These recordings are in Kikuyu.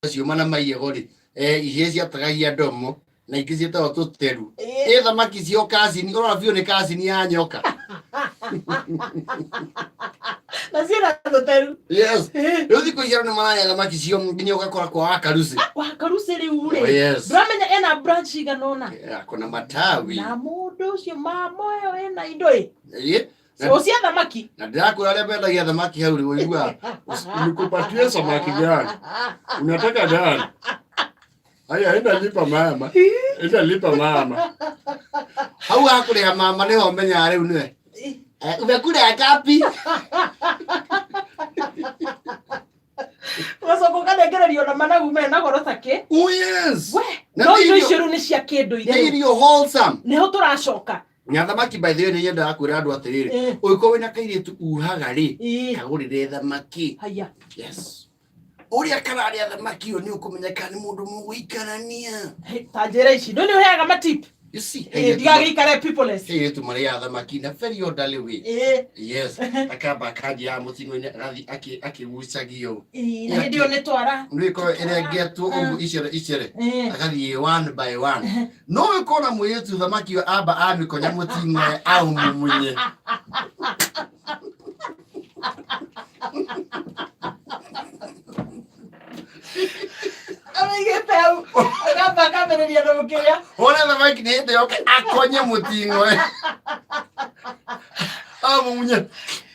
ciũma na maiego rĩ, ihĩĩ ciatagagia ndomo na ingĩ ciĩtagwo tũteru. Ĩĩ. Ĩ thamaki cio kacini, ũrona biũ nĩ kacini ya nyoka. Na ciĩna tũteru. Yes. Ĩĩ. Rĩu thikũ ici andũ nĩ mararĩa thamaki cio nginya ũgakora kwa wakaruci. Wakaruci rĩu Oh, rĩ, yes. ndũramenya ena branch igana ũna. Kuna matawi. Na mũndũ ũcio mama ũyũ ena indo ĩ. Ĩĩ. O cia thamaki. Na ndĩrakwĩra arĩa mendagia thamaki hau rĩ, ũiguaga, nikupatie samaki gani? Unataka gani? Haya, enda lipa mama. Enda lipa mama. Hau hakũrĩha mama nĩho menyaga rĩu nĩwe. Umekula ngapi? Ũgacoka ũkanengererio na managu mena goro takĩ. Oh yes. We, Na no nĩ indo irio- icio rĩu nĩ cia kĩndũire Nĩ rĩu. irio wholesome. Nĩho tũracoka. Na thamaki by the way nĩ nyendaga kwĩra andũ atĩrĩrĩ, ũngĩkorwo wĩna kairĩtu uhaga rĩ, kagũrĩre thamaki. Haya. Yes. Ũrĩa kararĩa thamaki ĩyo nĩ ũkũmenya kana nĩ mũndũ mũgũikarania. Hey, ta njĩra ici. Ndũ nĩ ũheaga matip. You see, Ndigagĩikare peopleless. airĩtu marĩaga thamaki na very orderly way. Yes. Akamba akanjia haha mũting'o-inĩ agathiĩ akĩgucagio. Na hĩndĩ ĩyo nĩ twara. Nĩ ĩkorwo ĩrengetwo ũguo icere icere. Agathiĩ one by one. No ũkona mũirĩtu thamaki ĩyo amba amĩkonya mũting'oe aũmumunye. Amĩigĩte hau. Akamba akambĩrĩria na mũkĩrĩa. Wone thamaki nĩ hĩndĩ yoke akonye mũting'oe. Amumunye.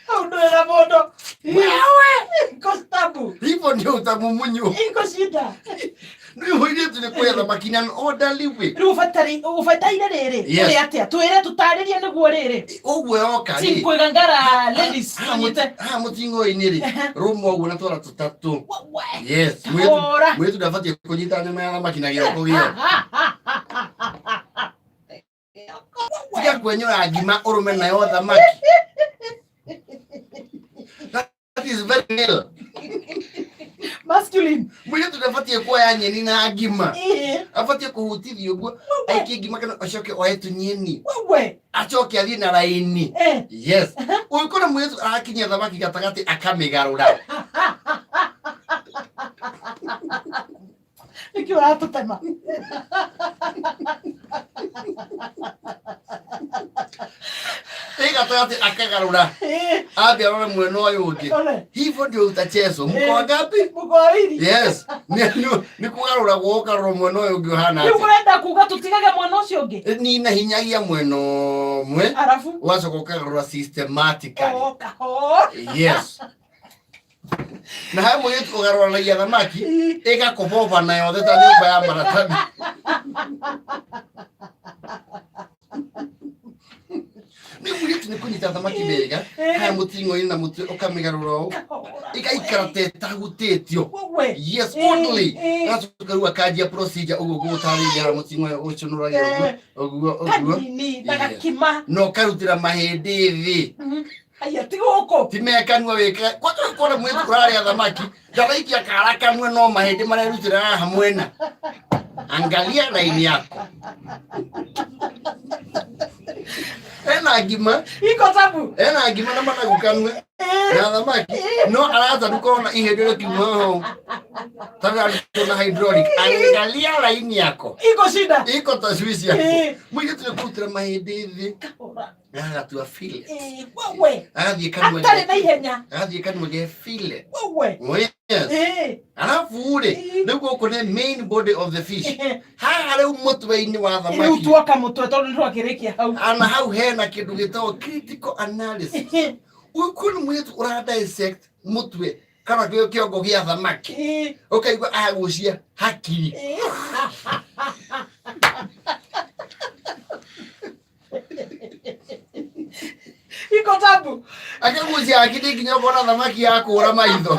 Hau ndũrĩ na mũndũ. Wewe! Iko tabu. Hivyo ndio utamumunywa. Iko shida. Nĩ mũirĩtu nĩ kũrĩa thamaki na an orderly way. Rĩu ũbataire rĩrĩ. Yes. Ũrĩ atĩa? Twĩre tũtarĩrie nĩguo rĩrĩ. Ũguo yoka rĩ. Team Kwĩgangara ladies tũnyite. Haha mũting'oe-inĩ rĩ, rũma ũguo na twara tũtatũ. We. Yes. Kahora. Mũirĩtu ndabatiĩ kũnyita nyama ya thamaki na gĩoko gĩothe. Tiga kwenyũra ngima ũrũme nayo thamaki. That is very male. Masculine. Mũirĩtu ndabatiĩ kuoya nyeni na ngima. Abatiĩ kũhutithia ũguo aikie ngima kana acoke oe tũnyeni. Wewe. Acoke athiĩ na raini. Yes. Ũngĩkora mũirĩtu arakinyia thamaki gatagatĩ akamĩgarũra. Nĩkĩ ũratũtema? Ĩ gatagatĩ akagarũra. Ambe arore mwena ũyũ ũngĩ. Ole. Hivyo ndio utachezwa. Mko wangapi? Mko wawili. Yes. Nĩ kũgarũra gũkarũra mwena ũyũ ũngĩ ũhana Rĩu atĩa. ũrenda kuga tũtigage mwena ũcio ũngĩ? Nina hinyagia mwena ũmwe. Arabu. Ũgacoka ũkagarũra systematically. Oh, kahora. Yes. Na he mũirĩtu ũgarũranagia thamaki ĩgakũboba na yothe ta nyũmba ya maratathi. Nĩ mũirĩtu nĩ kũnyita thamaki wega haya mũting'o-inĩ na mũtwe ũkamĩgarũra ũũ ĩgaikara ta ĩtahutĩtio. Wewe. Yes, orderly. Gacoka rĩu akanjia procedure ũguo ngũgũtarĩria haha mũting'o ũyũ ũcũnũragia ũguo ũguo ũguo. Kanini na Yes. gakima. Na ũkarutĩra mahĩndĩ thĩ. Aya ti gũkũ. Ti me kanua wĩke kwanja kona mwĩtu ũrarĩa thamaki ndaraikia kara kanua no mahĩndĩ marerutĩra haha mwena. Angalia laini yako. Ena ngima. Iko tabu. Ena ngima na managu kanua na thamaki no aratanuka ona ihĩndĩ rĩkiuma hau tararutwo na hydraulic. Angalia laini yako. Iko shida. Iko tashwishi yako. Mũirĩtu nĩ kũrutĩra mahĩndĩ thĩ. Agatua fillet. Wewe. Agathiĩ kanua. Atarĩ na ihenya. Agathiĩ kanua ge fillet. Wewe. Yes. Alafu rĩ, rĩu gũkũ nĩ main body of the fish. Haha rĩu mũtwe-inĩ wa thamaki. Rĩu tuoka mũtwe tondũ nĩ twakĩrĩkia hau. Ana hau hena kĩndũ gĩtagwo critical analysis. Ũyũ nĩ mũirĩtu ũra dissect mũtwe kana kĩo kĩongo gĩa thamaki. Ũkaigua agucia hakiri. Iko tabu. Akagucia hakiri nginya ũkona thamaki ya kũra maitho.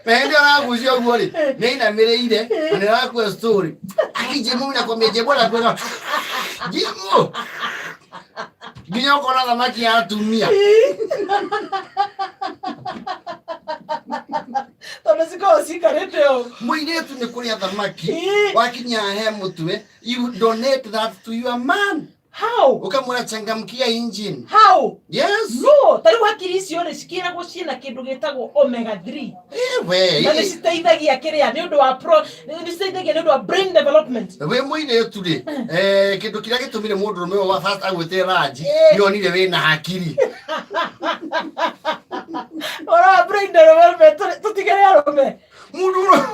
Mehende aragucia ũguo rĩ, nĩ ainamĩrĩire na nĩ arakua story. Akijemu na kwambia jemu anakuwa jemu. Nginya ũkona thamaki ya atumia. Tondũ cikoragwo ciikarĩte ũũ. Mũirĩtu nĩ kũrĩa thamaki wakinya he mũtwe, you donate that to your man. How? Ukamwĩra changamkia engine. How? Yes. No, ta rĩu hakiri icio rĩ cikĩragwo ciĩna kĩndũ gĩtagwo omega 3. We Na nĩ citeithagia kĩrĩa nĩ ũndũ wa pro nĩ citeithagia nĩ ũndũ wa brain development. Wĩ mũirĩtu rĩ, kĩndũ kĩrĩa gĩtũmire mũndũrũme ũyũ wa first agwĩte ranji Eh. nĩ onire wĩna hakiri. Ũhoro wa brain development tũtigere arũme. Mũndũ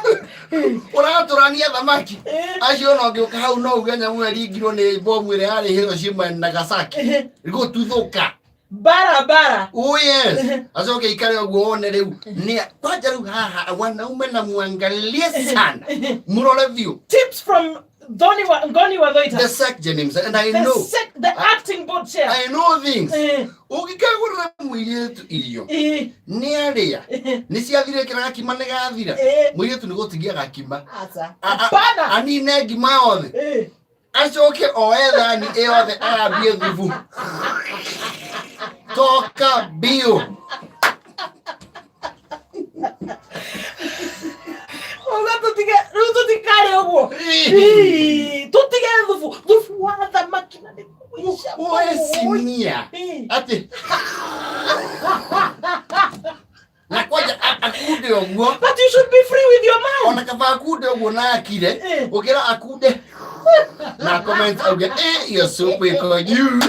ũratũrania thamaki acio ona ũngĩũka hau no uge nyamũ ĩringirwo nĩ bomu ĩrĩa yarĩ Hiroshima na Nagasaki gũtuthũka. Bara bara. Oh yes. Acoke ikare ũguo wone rĩu nĩ kwanja rĩu haha wanaume na muangalie sana mũrore biũ. Tips from Dhoni wa Ngoni wa Thoita. The section himself and I The, know sec, the acting board chair. I know things. Ũngĩkagũrĩra mũirĩtu irio nĩ arĩa nĩ ciathire kĩra gakima nĩ gathira mũirĩtu nĩ gũtigia gakima. Aca. Hapana. Anine ngima yothe acoke oe thani ĩyothe arambie thubu toka biũ. Uga tutige rĩu tũtikarĩ ũguo. Ii, Tũtige thubu thubu wa thamaki na nĩ kũica. Oe sinia atĩ na kwanja akunde ũguo. But you should be free with your man. Ona kaba akunde ũguo na akire ũkĩra akunde na comment auge iyo supu iko juu.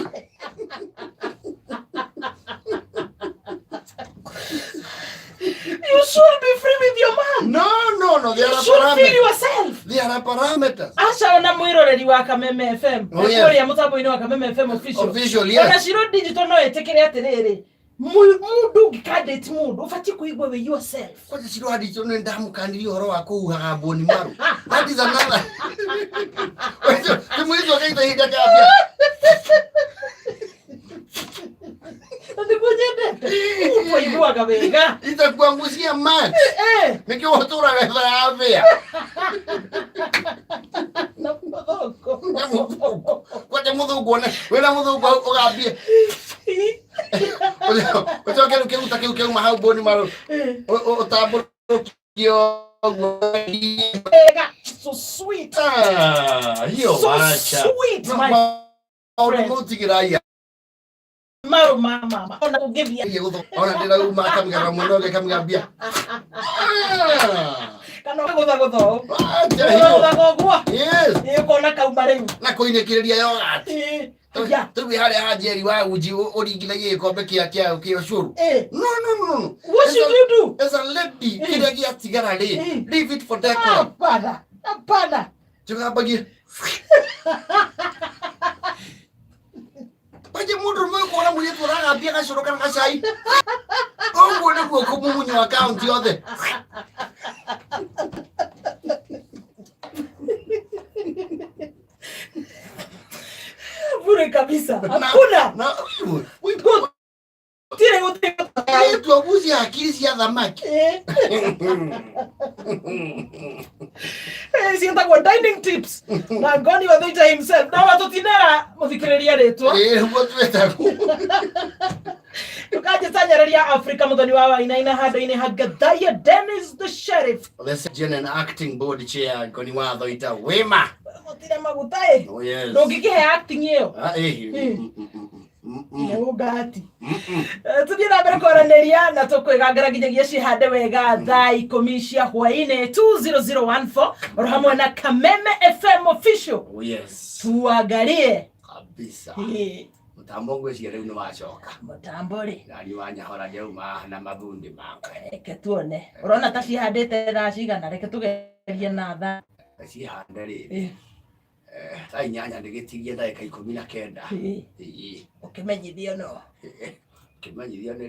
You should be free with your man. No, no, no, there You are should feel parameters. yourself. There are parameters. Aca ona mwiroreri wa Kameme FM. Oh, yes. Kũrĩa mũtambo-inĩ wa Kameme FM official. Official, Ona yes. Shiro Digital no ĩtĩkĩre atĩrĩrĩ mundu ũngĩkandĩti mũndũ ũbatiĩ kũigua wĩ yourself. Kwanja Shiro Digital nĩ ndamũkanirie ũhoro wa kũhuhaga mbũni maru. That is another. Ti mũirĩtu akaita ihinda kambia. Na nĩguo nyendete ũguo wega. Itakuangushia match. Nĩkĩo ũtũraga tharabia. Na mũthũngũ. Na mũthũngũ. Kwanja mũthũngũ one wĩna mũthũngũ hau ũgambie. Ũcoke rĩu kĩguta kĩu kĩauma hau mbũni maru. Ũtambũrũkio ũguo. Wega. So sweet. Ah, hiyo So wacha. sweet, my Maũndũ friend. mau tigĩrai Maru ma mama. Ona ũngĩthiĩ ona ndĩrauma akamĩgamba mwena ũngĩ akamĩgambia. kana ũgũthagũtha ũũ. Wacha hiyo. Ũgũthagũthaga ũguo. Yes. Ĩ ũkona kauma rĩu. Na kũinĩkĩrĩria yogurt. Ya. Tũrĩ harĩa ha Njeri wa uji ũringithagia gĩkombe kĩa kĩa ũcũrũ. No, no, no, no. What should you do? As a lady, kĩrĩa gĩatigara rĩ, leave it for decorum. Hapana. Hapana. Tũgambagie. Kwanja mũndũ ũmwe ũkuona mũirĩtu ũragambia gacũrũ kana gacai. Ũguo nĩguo kũmumunywo akaunti yothe. Bure kabisa. Hakuna. Na Gũtirĩ gũtirĩ. Mũirĩtu agucia hakiri cia thamaki. Ciĩtagwo dining tips na Ngoni wa Thoita himself no matũtinera mũthikĩrĩria rĩtwa. Ĩĩ, ũguo twĩtagwo. Tũkanjĩtanyereria Afrika mũthoni wa Wainaina handũ-inĩ ha Gathaiya Dennis the Sheriff. The Sergeant and acting board chair Ngoni wa Thoita wĩma. Gũtirĩ maguta ĩ. Oh yes. Ndũngĩkĩhe acting ĩyo. Ah, eh. Nĩũngati. Tũthiĩ na mbere kwaranĩria na tũkwĩgangara nginyagia cihande wega thaa 10 cia hwainĩ 20014 oro hamwe na Kameme FM official. Oh yes. Tuangalie. Kabisa. Ĩ, Mũtambo ngwĩciria rĩu nĩ wacoka. Mũtambo rĩ. Ngari wa nyahora ndĩrauma na mathundi makwa. Reke tuone. Ũrona ta cihandĩte thaa cigana? Reke tũgerie na thaa. Cihande rĩ. Thaa 8 ndĩgĩtigie ndagĩka 19. Ũkĩmenyithio no. Kĩmenyithio nĩ